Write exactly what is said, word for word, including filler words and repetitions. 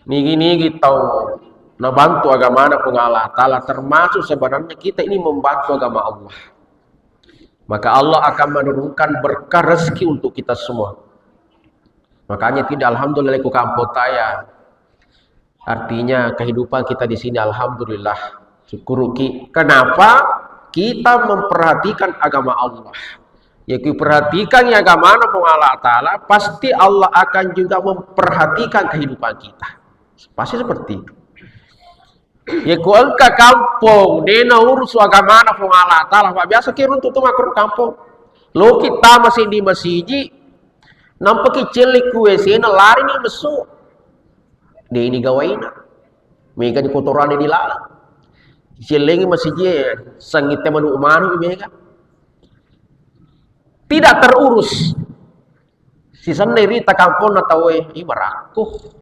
Nigi-nigi tau nabantu agamana Puang Allah Ta'ala, termasuk sebenarnya kita ini membantu agama Allah. Maka Allah akan menurunkan berkah rezeki untuk kita semua. Makanya tidak, alhamdulillah, ku kampung taya. Artinya kehidupan kita di sini, alhamdulillah. Syukuruki. Kenapa? Kita memperhatikan agama Allah. Ya, kita perhatikan ya agamana Puang Allah Ta'ala, pasti Allah akan juga memperhatikan kehidupan kita. Pasti seperti itu. Ya, ku engka kampung, de naurus agamana Puang Allah Ta'ala, Pak, biasa ki runtu tu makkoro kampung. Loki tama seddi masiji, nampaki celli ku W C na, lari ni messu. De ini gawaina. Mega ni kotoran di laleng. Cellengi masiji, sangitte manu-manu mega. Tidak terurus. Sisenna rita kamponna tauwe, i marakku.